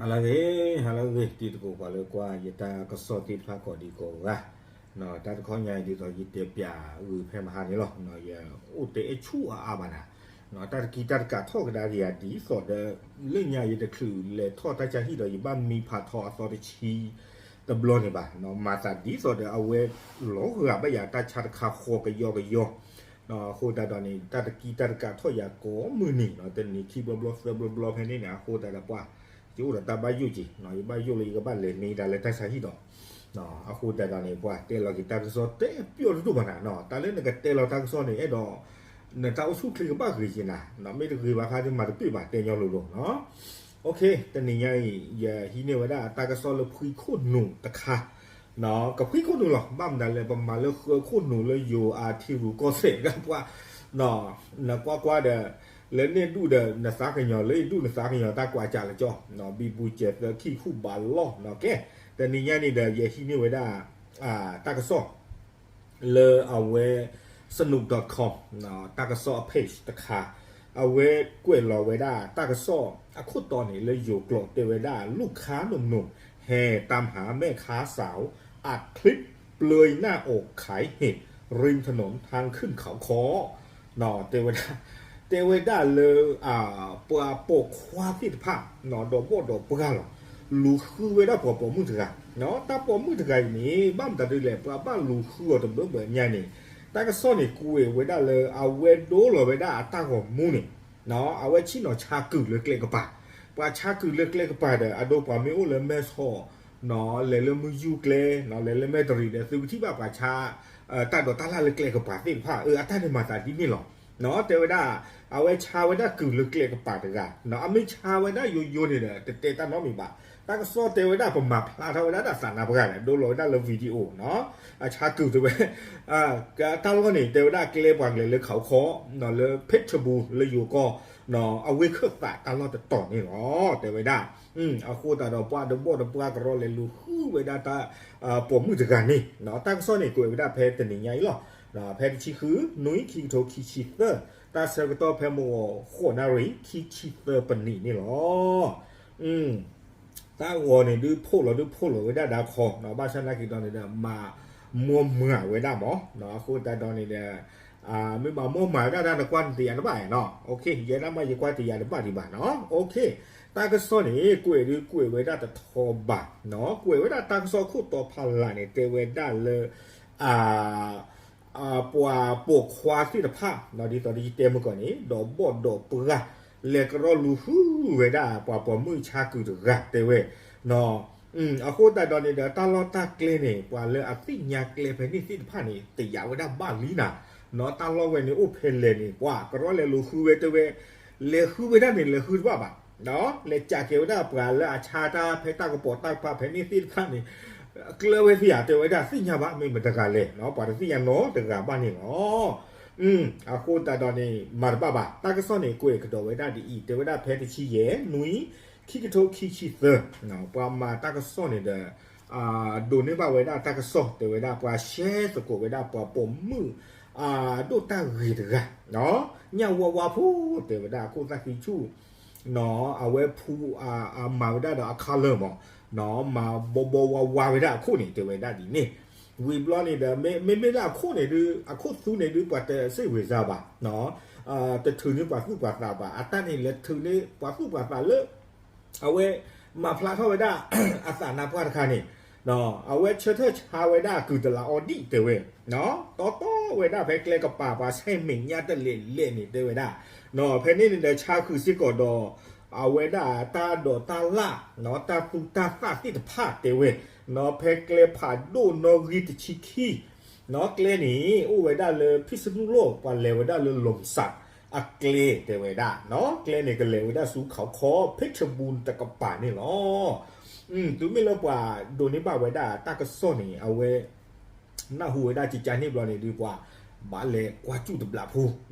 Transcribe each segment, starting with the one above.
ဟါလၢအဂ့ၤ, ဟါလၢအဂ့ၤ တံၤသကိးပှၤလၢကွၢ်ယတၢ်ကစီၣ်သ့ၣ်တဖၣ်ကိးဒံကိးဂၤ, တၢ်တခီညါအံၤဒ်သိးယတဲပျးဂုာ်ဖဲမဟါန့ၣ်လီၤ. ယအိၣ်တအဲၣ်ဆူၣ်အါအါဘၣ်နၤ, တၢ်တကံတၢ်တကးထီၣ်ကဒါက့ၤယၤဒ်သိးဒီး လၢညါယတချုးလဲၤထီၣ်တၢ်ဆါဟံၣ်ဒီး ယဘၣ်မံဖးထီအသီတဆံတဘျီန့ၣ်ဘၣ်, မၤသးဒ်သိးဒီးအဝဲလီၤဂာ်ဘၣ်ယၤတၢ်ဆါတခါဃီကယီကယီ အဃိသတးဒီးန့ၣ် တၢ်တကံတၢ်တကးထီၣ်ယၤကိးမုၢ်နံၤ, တနံၤခံဘျီဘျီသၢဘျီဘျီဖဲန့ၣ်န့ၣ် အဃိသတးဒီးပှၤ ယအိၣ်ဒီးတၢ်ဘၣ်ယိၣ်က့ၤ, ယဘၣ်ယိၣ်လၢယကဘၣ်လဲၤမံတၢ်လၢတၢ်ဆါဟံၣ်ဒီး, အဃိသတးဒီးန့ၣ် ပှၤတဲလီၤက့ၤတၢ်ကစီၣ်တဲပျီၣ်တဒိၣ်ဘၣ်နၤ, တၢ်လၢနကတဲလီၤတၢ်ကစီၣ်န့ၣ် အဲၣ်ဒိး နတၢ်အိၣ်ဆူၣ်ချ့ကဘၣ်ဂ့ၤက့ၤနၤ, မ့ၢ်တဂ့ၤဘၣ်ခါဒ်မၤတပ့ၢ်ဘၣ်တဲညီလိၤလိၤ တနံၤညါအံၤ ယဟံးန့ၢ်ဝဲဒၣ်တၢ်ကစီၣ်လၢဖှံခိၣ်နူာ်တခါ, ကဖှံခိၣ်နူာ်လီၤ, ဘၣ်မနုၤလဲၣ် ပမၤလၢဃၢခိၣ်နူာ်လၢယိၤအထံရူၢ်ကီၢ်သဲးဒၣ်ပှၤ, နကွၢ်ကွၢ်ဒီး လၢန့ၣ်ဒူၣ်ဒီးနသးကညီၤ လၢယဒူၣ်နသးကညီၤတၢ်ကွၢ်ကၢ်လၢကၠီ, ဘံဘူကဲးသၢခံခူၣ်ဘးလီၢ်, ကဲ, တနံၤညါန့ၣ်ဒီး ယဟံးန့ၢ်ဝဲဒၣ် တၢ်ကစီၣ် လၢအဝဲ sanook dot com တၢ်ကစီၣ်အ page တခါ, အဝဲကွဲးလီၤဝဲဒၣ်တၢ်ကစီၣ်အခိၣ်တီန့ၣ် လၢယိၤကျိာ်တဲဝဲဒၣ် ลูกค้าหนุ่มๆ แห่ตามหาแม่ค้าสาวอัดคลิปเปลือยหน้าอกขายเห็ด ริมถนนทางขึ้นเขาค้อ တဲဝဲဒၣ် တဲဝဲဒၣ်လၢ ပှၤပိာ်ခွါသ့ၣ်တဖၣ် ဒီးဘီၣ်ဒီးပှၢ်လီၤ, လူၤဃုဝဲဒၣ်ပှၤပိာ်မုၣ်တဂၤ, တၢ်ပိာ်မုၣ်တဂၤအံၤန့ၣ် ဘၣ်မတၤဒ်လဲၣ် ပှၤဘၣ်လူၤဃုအီၤတဘျီဘျီညါန့ၣ်, တၢ်ကစီၣ်န့ၣ် ကွဲးဝဲဒၣ်လၢအဝဲဒိလီၤဝဲဒၣ်အတၢ်ဂီၤမူန့ၣ်, အဝဲဆ့ၣ်နီၤဆါကုာ်လၢကျဲကပၤ, ပှၤဆါကုာ်လၢကျဲကပၤဒီး အဒိပှၤမ့ၢ်အိၣ်လၢမဲၢ်ဆီး လဲၤလၢမုၢ်ယူၢ်ကျဲ, လဲၤလၢမဲၢ်တရံးဒီး သုကထံၣ်ဘၣ်ပှၤဆါ တၢ်ဒိးတၢ်လၢ်လၢကျဲကပၤသ့ၣ်တဖၣ်, အတၢ်န့ၣ်မၤသးဒ်န့ၣ်လီၤ. တဲဝဲဒၣ် အဝဲဆါဝဲဒၣ်ကုာ်လၢကျဲကပၤတဂၤ, အမ့ၢ်ဆါဝဲဒၣ်ယိယိန့ၣ်ဒီး တတဲတၢ်နီတမံၤဘၣ်. တၢ်ကစီၣ်တဲဝဲဒၣ် ပမၤဖျါထီၣ်ဝဲဒၣ်ဒီးသးနါပှၢ်ဂၤန့ၣ် ဒိလီၤဝဲဒၣ်လၢ video နီၤ, အဆါကုာ်တဲဝဲ တၢ်လီၢ်န့ၣ် တဲဝဲဒၣ်ကျဲပှၤကလဲၤလၢခးခီ လၢ เพชรบูรณ์ လၢယိၤကီၢ် အဝ့ၢ်ခၢၣ်သးတၢ်လီၢ်တတီၤန့ၣ်လီၤ တဲဝဲဒၣ်. အဃိသတးဒီးပှၤဒီးဘီၣ်ဒီးပှၢ်ကရီလဲၤလူၤဃုဝဲဒၣ်တၢ် ပိာ်မုၣ်တဂၤန့ၣ်, တၢ်ကစီၣ်န့ၣ် ကွဲးဝဲဒၣ်ဖဲတနံၤညါအံၤလီၤ. ဖဲတဆံဃု နွံ ခံကထိခံဆံသၢ, တၢ်ဆၢကတီၢ်ဖဲမုၢ်ဂီၤဃိးနၣ်ရံၣ် ခံဆံသၢပနံးန့ၣ်လီၤ. တၢ်ဂီၤန့ၣ်ဒုးဖှိၣ်လီၤဒုးဖှိၣ်လီၤဝဲဒၣ်ဒါခီ, ဘၣ်ဆၣ်နာ်က့ၤဒီးန့ၣ်ဒီး မၤမီၢ်မၤဝဲဒၣ်မး, အဃိသတးဒီးန့ၣ်ဒီး မ့ၢ်မၤမီၢ်မၤဝဲဒၣ်တၢ်နကွၢ်တယၤတဘၣ်နီၤ, ယဲဒၣ်မးယကွၢ်တယၤတဘၣ်ဒံးဘၣ်နီၤ. တၢ်ကစီၣ်န့ၣ် ကွဲးဒုးကွဲးဝဲဒၣ်တထီဘၣ်, ကွဲးဝဲဒၣ်တၢ်ကစီၣ်ခိၣ်တီဖးလၢ်န့ၣ် တဲဝဲဒၣ်လၢ ပှၤပိာ်ခွါသ့ၣ်တဖၣ် ဒ်သိးဒီးယတဲမုၢ်ကီၢ်န့ၣ် ဒီးဘီၣ်ဒီးပှၢ် လဲၤကရီလူၤဃုဝဲဒၣ်ပှၤပိာ်မုၣ်ဆါကုာ်တဂၤတဲဝဲနီၤ. အဃိသတးဒီးန့ၣ်ဒီး တၢ်လီၢ်တၢ်ကျဲန့ၣ် ပှၤလၢအသ့ၣ်ညါကျဲဖဲန့ၣ်သ့ၣ်တဖၣ်န့ၣ် တယာ်ဝဲဒၣ်ဘၣ်လံနၤ, တၢ်လီၢ်ဝဲန့ၣ်အိၣ်ဖဲလဲၣ်န့ၣ် ပှၤကရီလဲၤလူၤဃုဝဲတဲဝဲ, လဲၤဃုဝဲဒၣ်န့ၣ် လဲၤဃုတဘၣ်ဘၣ် လဲၤကးကဲဝဲဒၣ်ပှၤလၢအဆါတၢ်ဖဲတၢ်ကပိာ်တၢ်ကပၤဖဲန့ၣ်သ့ၣ်တဖၣ်န့ၣ် ကျၢၤဝဲသ့ၣ်ဧါ တဲဝဲဒၣ်သ့ၣ်ညါဘၣ် မ့ၢ်မတဂၤလဲၣ်, ပှၤတသ့ၣ်ညါနီတဂၤဘၣ်န့ၣ်လီၤ. အဃိသတးဒီးန့ၣ် မၤတဘၣ်ဘၣ်. တၢ်ကစီၣ်န့ၣ် ကွဲးကဒီးဝဲဒၣ်ဒ်အံၤ, တဲဝဲဒၣ်ဖဲတဆံယဲၢ် နွံ ခံကထိခံဆံသၢ, ပှၤမၤတၢ်ကစီၣ်န့ၣ်ဒီး ဒိးန့ၢ်ဘၣ်ဝဲဒၣ်တၢ်ကစီၣ် တဲဝဲဒၣ် ပှၤရှဲသကိးဝဲဒၣ်ပှၤပိာ်မုၣ် ဒိၣ်တၢ်ဂ့ၤတဂၤ ညၣ်ဝါဝါဖိ တဲဝဲဒၣ်အခိၣ်သၣ်ဃံဆူၣ် အဝဲဖူ မၤဝဲဒၣ်ဒီးအ color မး, မၤဘီဘီဝါဝါဝဲဒၣ်အခိၣ်န့ၣ် တဲဝဲဒၣ်ဒ်န့ၣ်. ဝံၤဘျီန့ၣ်ဒီး မ့မ့ၢ်လၢအခိၣ်န့ၣ်ဒုး အခိၣ်သူန့ၣ်ဒုး ပှၤတစ့ၢ်ဝဲၤစၢ်ဘၣ်, တထုးန့ၢ်ပှၤသူၣ်ပှၤသးဘၣ်, အတၢ်န့ၣ်လဲၤထုးန့ၢ်ပှၤသူၣ်ပှၤသးလၢ အဝဲမၤဖျါထီၣ်ဝဲဒၣ် အသးနါပှၢ်တခါန့ၣ်, အဝဲဆၢထၢၣ်ဆါဝဲဒၣ်ကုာ်တလးအီဒံၣ်တဲဝဲ, တီတီဝဲဒၣ်ဖဲကျဲကပၤ ပှၤဆဲးမဲာ်ညါတလဲၤလဲၣ်န့ၣ် တဲဝဲဒၣ်. ဖဲန့ၣ်န့ၣ်ဒီးဆါဃုာ်စ့ၢ်ကီးဒီး အဝဲဒၣ်တၢ်ဒိးတၢ်လၢ် တၢ်သူတၢ်သၣ်သ့ၣ်တဖၣ်တဲဝဲ, ဖဲကျဲဖးဒိၣ်နီၣ်ဂံၢ်တဆံခံ ကျဲန့ၣ် အိၣ်ဝဲဒၣ်လၢ ဖံၣ်စနူၣ်လိၣ် ပှၤလဲၤဝဲဒၣ်လၢ လီၢ်စး အကျဲတဲဝဲဒၣ်, ကျဲန့ၣ်ကလဲၤဝဲဒၣ်ဆူခးခီ ဖ့ၣ်ထဘူၣ်တကပၤန့ၣ်လီၤ. တုၤမ့ၢ်လၢပှၤဒိးန့ၢ်ဘၣ်ဝဲဒၣ်တၢ်ကစီၣ်န့ၣ် အဝဲ နၢ်ဟူဝဲဒၣ်ကကန့ၣ်ဘျီန့ၣ်ဒုး ပှၤဘၣ်လဲၤကွၢ်စူၣ်တဘျီဖိ,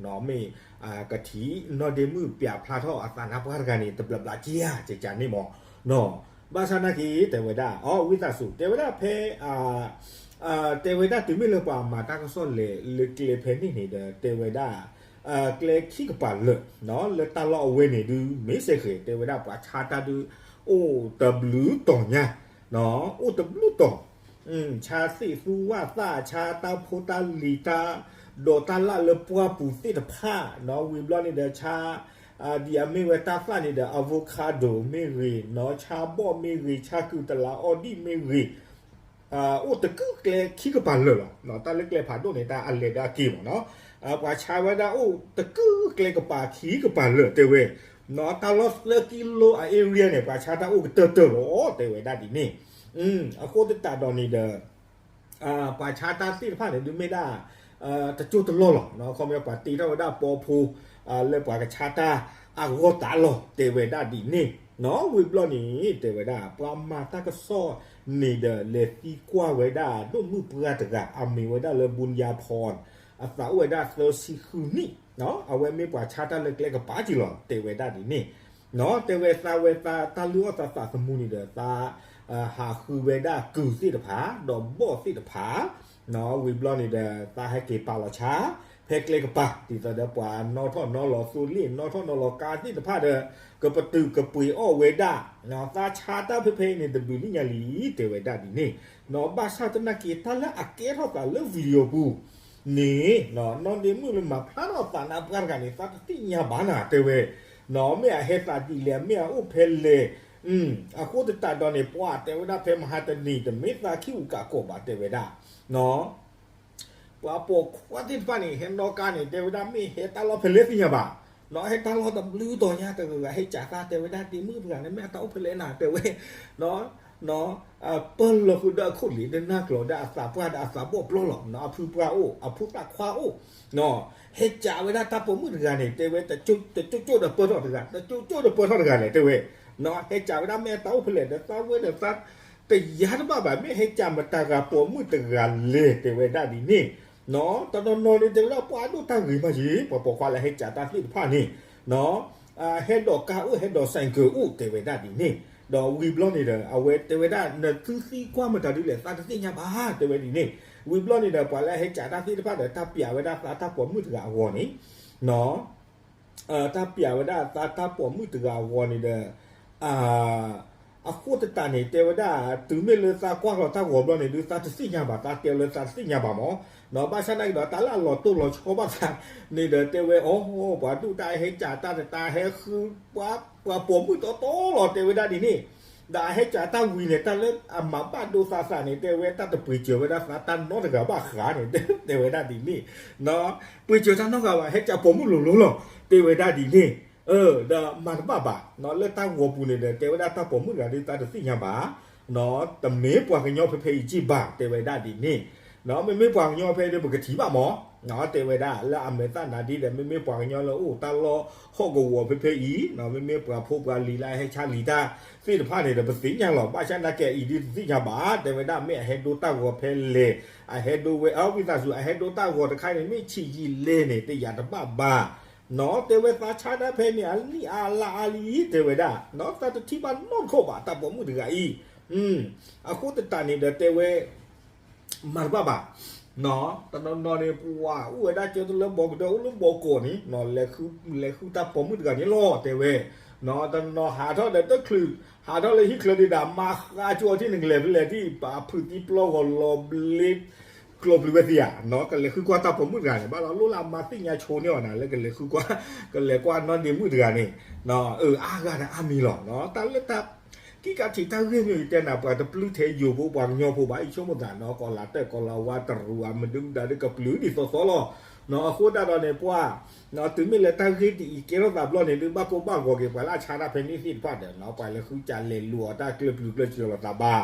မ့ၢ် ကထံၣ်နီၣ်ဒ့မုၣ်ပျးဖျါထီၣ်အသးနါပှၢ်တဂၤန့ၣ် တဘျီဘျီက့ဧါ ကကန့ၣ်မး, ဘၣ်ဆၣ်နာ်က့ တဲဝဲဒၣ် အီ ဝံသးစူၤ တဲဝဲဒၣ်ဖဲ တဲဝဲဒၣ်တုၤမ့ၢ်လၢပှၤမၤတၢ်ကစီၣ်လဲၤလၢကျဲဖဲန့ၣ်န့ၣ်ဒီး တဲဝဲဒၣ် ကျဲခံကပၤလၢာ် လၢတၢ်လီၢ်အဝဲန့ၣ်ဒုး မ့ၢ်စ့ၢ်ကီး တဲဝဲဒၣ်ပှၤဆါတၢ်ဒုး အိၣ်တဘျုးတီၤညါ, အိၣ်တဘျုးတီၤ, ဆါသ့ၣ်သူဝၣ်သၣ် ဆါတၢ်ဖိတၢ်လံၤတၢ် ဒီးတၢ်လၢ်လၢပှၢ်ပူၤသ့ၣ်တဖၣ်, ဝံၤဘျီန့ၣ်ဒီးဆါ ဒ်အမ့ၢ်ဝဲတၢ်သၣ်န့ၣ်ဒီး avocado မ့ၢ်ဂ့ၤ, ဆါဘီၣ်မ့ၢ်ဂ့ၤ, ဆါကုးတလးအီဒံၣ်မ့ၢ်ဂ့ၤ, အိၣ်တကုၢ်ကျဲခံကပၤလၢာ်လီၤ. တၢ်လၢကျဲဖးဒိၣ်န့ၣ် တၢ်အလဲၤဒီးအက့ၤမးနီၤ, ပှၤဆါဝဲဒၣ်အိၣ်တကုၢ်ကျဲကပၤခံကပၤလၢာ်တဲဝဲ, တၢ်လီၢ်သၢကံလိအ area န့ၣ် ပှၤဆါတၢ်အိၣ်ကတၢၢ်တၢၢ်လီၤ တဲဝဲဒၣ်ဒ်န့ၣ်, အဃိသတးဒီးန့ၣ်ဒီး ပှၤဆါတၢ်သ့ၣ်တဖၣ်န့ၣ် ဒုးမ့ၢ်ဒၣ် တကၠိၢ်တလီၢ်လီၤ. ခီဖျိပှၤတ့ထီၣ်ဝဲဒၣ်ပီဖိ လၢပှၤကဆါတၢ်အဂီၢ်သးလီၤ တဲဝဲဒၣ်ဒ်န့ၣ်, ဝံၤဘျီန့ၣ် တဲဝဲဒၣ် ပှၤမၤတၢ်ကစီၣ်န့ၣ်ဒီး လဲၤသံကွၢ်ဝဲဒၣ် ဒိၣ်မုၣ်ပှၢ်တဂၤ အမံၤဝဲဒၣ်လၢ ဘူၣ်ယါဖီၣ်, အသးအိၣ်ဝဲဒၣ်သၢဆံဃုနံၣ်, အဝဲမ့ၢ်ပှၤဆါတၢ်လၢကျဲကပၤက့ၤလီၤ တဲဝဲဒၣ်ဒ်န့ၣ်, တဲဝဲသးဝဲသးတၢ်လုၢ်အီၣ်သးသးသမူန့ၣ်ဒီး သး ဟးဃုဝဲဒၣ်ကုးသ့ၣ်တဖၣ် ဒီးဘီၣ်သ့ၣ်တဖၣ်, ဝံၤဘျီန့ၣ်ဒီး သးဟဲက့ၤပာ်လီၤဆါ ဖဲကျဲကပၤ ဒ်သိးဒီးပှၤနီၣ်ထီၣ်နီၣ်လီၤသိလ့ၣ် နီၣ်ထီၣ်နီၣ်လီၤကါသ့ၣ်တဖၣ်ဒီး ကပတုာ်ကပှ့ၤအီၣ်ဝဲဒၣ်, သးဆါတၢ်ဖဲဖဲအံၤန့ၣ် တဘျုးနံၣ်ညါလံ တဲဝဲဒၣ်ဒ်န့ၣ်, ဘၣ်ဆၣ်သနာ်က့ တၢ်လၢအကဲထီၣ်သးလၢ video ပူၤန့ၣ် နီၢ်ဒ့မုၣ်လၢမၤဖျါထီၣ်သးနါပှၢ်တဂၤန့ၣ် သးတသ့ၣ်ညါဘၣ်နၤ တဲဝဲ, မ့ၢ်အဟဲသးဒ်လဲၣ် မ့ၢ်အအိၣ်ဖဲလဲၣ်, အဃိသတးဒီးန့ၣ် ပှၤတဲဝဲဒၣ်ဖဲမဟါတနံၤ တမ့ၢ်သးခံပူၤကးကီးဘၣ် တဲဝဲဒၣ်, ပှၤပိာ်ခွါသ့ၣ်တဖၣ်န့ၣ် ဟဲနီၣ်ကါန့ၣ် တဲဝဲဒၣ် မ့ၢ်ဟဲတၢ်လီၢ်ဖဲလဲၣ်သ့ၣ်ညါဘၣ်, ဟဲတၢ်လီၢ်တဘျုးတီၤညါ တဂၤဂၤဟဲကးသး တဲဝဲဒၣ် ဒ့မုၣ်တဂၤန့ၣ် မ့ၢ်အတၢ်အိၣ်ဖဲလဲၣ်နၤ တဲဝဲ ပၢၢ်လီၤဃုာ်ဒီးအခိၣ်လံၤ ဒ်နၢ်ကျီၤဒီးအသးပှၢ်ဒီးအသးဘီၣ်ပျီလီၤ, အဖုပှၢ်အိၣ် အဖိသၣ်ခွါအိၣ်, ဟဲကးဝဲဒၣ်တၢ်ပိာ်မုၣ်တဂၤန့ၣ် တဲဝဲ တကၠိၣ်တပၢၢ်ထီၣ်တဂၤ တကၠိၣ်တပၢၢ်ထီၣ်တဂၤလဲၣ် တဲဝဲ, ဟဲကးဝဲဒၣ် မ့ၢ်အတၢ်အိၣ်ဖဲလဲၣ်ဒီး သးဝဲဒီးသး တယါတဘၣ်ဘၣ် မ့ၢ်ဟဲကးမတၤတဂၤပိာ်မုၣ်တဂၤလဲၣ် တဲဝဲဒၣ်ဒ်န့ၣ်, တနီၤနီၤန့ၣ် တဲဝဲဒၣ်ပှၤဒိၣ်တၢ်ဂ့ၤမးယံၤ ပှၤပိာ်ခွါလၢဟဲကးတၢ်သ့ၣ်တဖၣ်န့ၣ် ဟဲဒီးကါအိၣ် ဟဲဒီး ဆိုင်ကယ် အိၣ် တဲဝဲဒၣ်ဒ်န့ၣ်, ဒီးဝံၤဘျီန့ၣ်ဒီး အဝဲတဲဝဲဒၣ် နသုသံကွၢ်မတၤဒ်လဲၣ် သးတသ့ၣ်ညါဘၣ် တဲဝဲဒ်န့ၣ်, ဝံၤဘျီန့ၣ်ဒီး ပှၤလၢအဟဲကးတၢ်သ့ၣ်တဖၣ်ဒီး တၢ်ပျးဝဲဒၣ်သးတၢ်ပိာ်မုၣ်တဂၤအဂီၢ်န့ၣ် တၢ်ပျးဝဲဒၣ်သးတၢ်ပိာ်မုၣ်တဂၤအဂီၢ်န့ၣ်ဒီး အဃိသတးန့ၣ် တဲဝဲဒၣ် တုၤမ့ၢ်လၢသးကွၢ်လီၤတၢ်ဂီၤဘျီန့ၣ်ဒုး သးတသ့ၣ်ညါဘၣ် သးတဲလၢသးတသ့ၣ်ညါဘၣ်မး, ဘၣ်ဆၣ်နာ်က့ဒီး တၢ်လၢအလီၤတိၢ်လီၤဆီဘၣ်သးန့ၣ်ဒီး တဲဝဲ အိ ပှၤဒိၣ်တၢ်ဟဲကးတၢ်တတၢ်ဟဲဃု ပှၤပိာ်မုၣ်တီတီလီၤ တဲဝဲဒၣ်ဒ်န့ၣ်, ဒီးအဟဲကးတၢ်ဝံၤန့ၣ် တၢ်လၢအမၤဘၣ်ဒိသးသးန့ၣ် တဲဝဲ တၢ်တပှ့ၤစၢၤဝဲဒၣ်သးတၢ်နီတဂၤဘၣ်ဃးန့ၣ် တဲဝဲဒၣ်ဒ်န့ၣ်, ပှ့ၤစၢၤတၢ်နီတဂၤဘၣ် ဟဲကးပိာ်မုၣ်လိၤလိၤလီၤ တဲဝဲဒၣ်ဒ်န့ၣ်, ဒီးမၤတဘၣ်ဘၣ် လၢတၢ်ဂီၤပူၤန့ၣ်ဒီး တဲဝဲဒၣ်တၢ်ပိာ်မုၣ်တဂၤဒုး သးတသ့ၣ်ညါဘၣ်, တမ့ၢ်ပှၤကညီဖဲဖဲအံၤက့ၢ်ဘၣ် တဲဝဲဒၣ်ဒ်န့ၣ်, မ့မ့ၢ်ပှၤကညီဖဲဒုး ပကထံၣ်ဘၣ်မး, တဲဝဲဒၣ်လၢအမဲာ်သၣ်နၤဒ်ဒီး မ့မ့ၢ်ပှၤကညီလၢအိၣ်တၢ်လီၢ်ဟီၣ်ကဝီၤဖဲဖဲအံၤ, မ့မ့ၢ်ပှၤဖိပှၤလံၤလၢအဟဲဆါလံၤတၢ်သ့ၣ်တဖၣ်န့ၣ်ဒီး ပသ့ၣ်ညါလီၤ, ဘၣ်ဆၣ်နာ်က့အံၤဒုးတသ့ၣ်ညါဘၣ်, တဲဝဲဒၣ် မ့ၢ်အဟဲဒိတၢ်ဂီၤဖဲလဲၣ်, အဟဲဒိဝဲ အဝံသးစူၤ အဟဲဒိတၢ်ဂီၤတခါန့ၣ် မ့ၢ်ဆံးယံာ်လဲၣ်န့ၣ် တယာ်တဘၣ်ဘၣ် နီၢ် တဲဝဲသးဆါတၢ်ဖဲန့ၣ် အနံၣ်အါလါအါလံ တဲဝဲဒၣ်, သးတထံၣ်ဘၣ်နီတခီၣ်ဘၣ် တၢ်ပိာ်မုၣ်တဂၤအံၤ, အဃိသတးန့ၣ်ဒီးတဲဝဲ မၤတဘၣ်ဘၣ်, တနီၤနီၤန့ၣ် ပှၤအိၣ်ဝဲဒၣ်ကၢတလၢဘီကဒၢ အိၣ်လၢဘီကီးန့ၣ် လဲၤဃုတၢ်ပိာ်မုၣ်တဂၤန့ၣ်လီၤ တဲဝဲ, တနီၤဟးထီၣ်ဒီးတချုး ဟးထီၣ်လၢဟံၣ်ချၢဒံးဒၣ် မၤဃါကၠီထံၣ်နကလဲၤဖဲလဲၣ်ထံၣ် ပှၤဖုးသံပျီဂီၤလီၤဘျ့ ကျိာ်ပျုၤဝဲသ့ဧါ, ကလဲၤဃုကွၢ်တၢ်ပိာ်မုၣ်တဂၤန့ၣ် ဘၣ်ဒီးလိၣ်လၢအမၤသ့ၣ်ညါဆိန့ၢ်အီၤနၤ လၢကလဲၤဃုကွၢ် ကလဲၤကွၢ်နီၢ်ဒ့မုၣ်တဂၤန့ၣ်, အါဂၤဒီးအါမံၤလီၤ, တၢ်လၢတၢ် ကံကးထံးတၢ်ဂ့ၢ်မ့ၢ်အံၤတဲနၤ ပှၤတပျုၢ်ထဲယိၤဖိ ပှၤကညီဖိဘၣ် အံၤဆိကမိၣ်သးနီၢ် ကီၤလၤတၢၢ်ကီၤလၤဝါတရူး အမနုၤမတၤဒုးကပျုၢ်ဒ်သိးသိးလီၤ, အဃိသတးဒီးန့ၣ် ပှၤ တုၤမ့ၢ်လၢတၢ်ဂ့ၢ်ဒ်အံၤကဲထီၣ်သးဘျီန့ၣ် ဒုးဘၣ်ကိၢ်ဘၣ်ဂီၤက့ၤ ပှၤလၢအဆါတၢ်ဖဲန့ၣ်သ့ၣ်တဖၣ်ဒီး ပှၤလဲၤဃုစးလဲၤလူၤအီၤတၢ်ကျၢၢ်ပျုၤကျၢၢ်စၢၤလိာ်သးဘၣ်,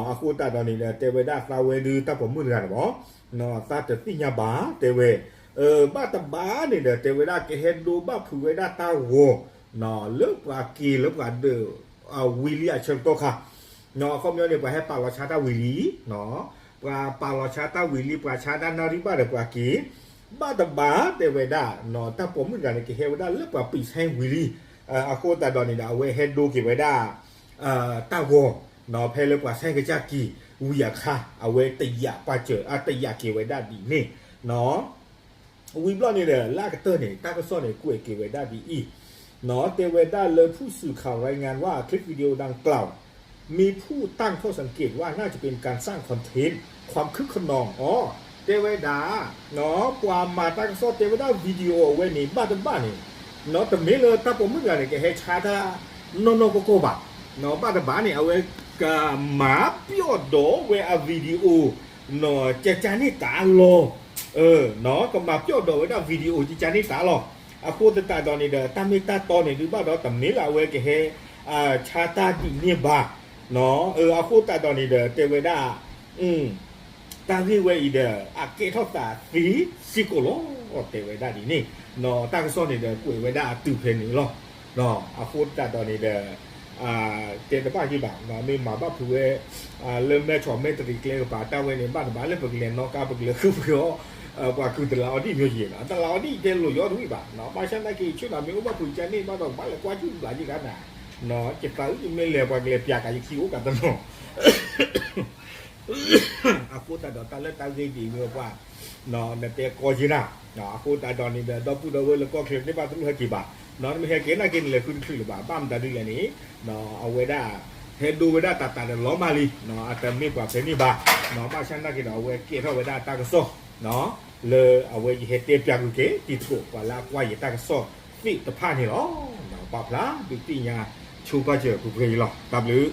အဃိသတးဒီးန့ၣ်ဒီး တဲဝဲဒၣ်သးဝဲဒုးတၢ်ပိာ်မုၣ်တဂၤန့ၣ်မး သးတသ့ၣ်ညါဘၣ် တဲဝဲ, ဘၣ်တဘၣ်န့ၣ်ဒီး တဲဝဲဒၣ်ကဟဲဒိဘၣ်ဖုးဝဲဒၣ်တၢ်ဂီၤ လၢပှၤက့ၤလၢပှၤဒၢး ဝံၤလံအဆၢကတီၢ်ခါ, အခီပညီန့ၣ် ပှၤဟဲပာ်လီၤဆါတၢ်ဝံၤလံ, ပှၤပာ်လီၤဆါတၢ်ဝံၤလံ ပှၤဆါတၢ်နၣ်ရံၣ်ဘၣ်ဒီးပှၤက့ၤ, ဘၣ်တဘၣ်တဲဝဲဒၣ် တၢ်ပိာ်မုၣ်တဂၤန့ၣ် ကဟဲဝဲဒၣ်လၢပှၤပံးဆဲဝံၤလံ, အဃိသတးဒီးန့ၣ်ဒီး အဝဲဟဲဒိက့ၤဝဲဒၣ် တၢ်ဂီၤ ဖဲလၢပှၤဆဲကစၢ်က့ၤဝံၤအခါ အဝဲတယာ်ပာ်စၢၤ အတယာ်က့ၤဝဲဒၣ်ဒ်န့ၣ် ဝံၤဘျီန့ၣ်ဒီး လၢအကတၢၢ်န့ၣ် တၢ်ကစီၣ်န့ၣ် ကွဲးက့ၤဝဲဒၣ်ဒ်အံၤ, တဲဝဲဒၣ်လၢ ผู้สื่อข่าวรายงานว่า คลิปวิดีโอดังกล่าว มีผู้ตั้งข้อสังเกตว่าน่าจะเป็นการสร้างคอนเทนต์ ความคึกคะนอง အီၤ တဲဝဲဒၣ် ပှၤမၤတၢ်ကစီၣ်တဲဝဲဒၣ် video အဝဲန့ၣ် ဘၣ်တဘၣ်န့ၣ် တမ့ၢ်လၢတၢ်ပိာ်မုၣ်တဂၤန့ၣ် ကဟဲဆါတၢ်နီၢ်နီၢ်ကီၢ်ကီၢ်ဘၣ်. ဘၣ်တဘၣ်န့ၣ် အဝဲကမၤပျီၣ်ဒီးဝဲအ video ကကန့ၢ်တၢ်လီၤ. ကမၤပျီၣ်ဒီးဝဲဒၣ် video ကကန့ၢ်တၢ်လီၤ. အဃိသတးဒီးန့ၣ်ဒီး တၢ်မ့ၢ်တၢ်တီန့ၣ် ဒုးဘၣ်ဒီးတမ့ၢ်လၢအဝဲကဟဲ ဆါတၢ်ဒ်န့ၣ်ဘၣ်. အဃိသတးဒီးန့ၣ်ဒီး တဲဝဲဒၣ် တၢ်ဂ့ၢ်ဝဲအံၤဒီး အကဲထီၣ်သးသ့စ့ၢ်ကီးလီၤ. တဲဝဲဒၣ်ဒ်န့ၣ် တၢ်ကစီၣ်န့ၣ်ဒီး ကွဲးဝဲဒၣ်အတုၤဖဲန့ၣ်လီၤ. အဃိသတးဒီးန့ၣ်ဒီး တဲတဘၣ်ယံၤဘၣ် မ့ၢ်မၤဘၣ်ဖုးဝဲ လၢမဲၢ်ဆီးမဲၢ်တရံးကျဲကပၤတၢ်ဝဲန့ၣ် ဘၣ်တဘၣ်လၢပကလဲၤနီၣ်ကါ ပကလဲၤဃုပဃုအီၣ် ပှၤကုၢ်တလးအီဒံၣ်မ့ၢ်ယဲၢ်နီၤ တလးအီဒံၣ်တဲလိာ်ယီတဝံၣ်ဘၣ်နီၤ ဘၣ်ဆၣ်နာ်က့ ဆ့ၣ်နီၤမ့ၢ်အိၣ်ဘၣ်ဖုးကန့ၢ်ဘၣ်ဒီး ကဘၣ်လဲၤကွၢ်ကၠူၣ်ဘျးယံၤကါနၤ ကသးအုၣ်ယမ့ၢ်လဲၤပှၤကလဲၤပျးကၤယခံအိၣ်ကးတနီၤ အဃိသတးဒီးတၢ်လၢတၢ်ဂ့ၢ်ဒ်အံၤမ့ၢ်ပှၤ နတဲကီယ့နၤ အဃိသတးဒီးန့ၣ်ဒီး ဒီပုၢ်ဒီဝဲၢ်လၢကီၢ်ချၢသ့ၣ်တဖၣ်တလိၣ်ဟဲက့ၤဘၣ် နမ့ၢ်ဟဲက့ၤနာ်က့န့ၣ် လဲၤဃုတချုးလၢၤဘၣ် ဘၣ်မတၤဒ်လဲၣ်န့ၣ် အဝဲဒၣ် ဟဲဒိဝဲဒၣ်တၢ်တၢ်ဒီးလီၤမၢ်လံ အတမ့ၢ်ပှၤဖဲန့ၣ်ဘၣ် ဘၣ်ဆၣ်နာ်က့ဒီး အဝဲကဲထီၣ်ဝဲဒၣ်တၢ်ကစီၣ် လၢအဝဲယဟဲတဲပျးကွံာ်က့ၤ တံၤသကိးပှၤလၢအကွၢ်ယတၢ်ကစီၣ်သ့ၣ်တဖၣ်န့ၣ်လီၤ. ပာ်ဖျါဒုးသ့ၣ်ညါဆိပာ်စၢၤပှဲၤပှဲၤအံၤလီၤ. တၢ်ဘျုး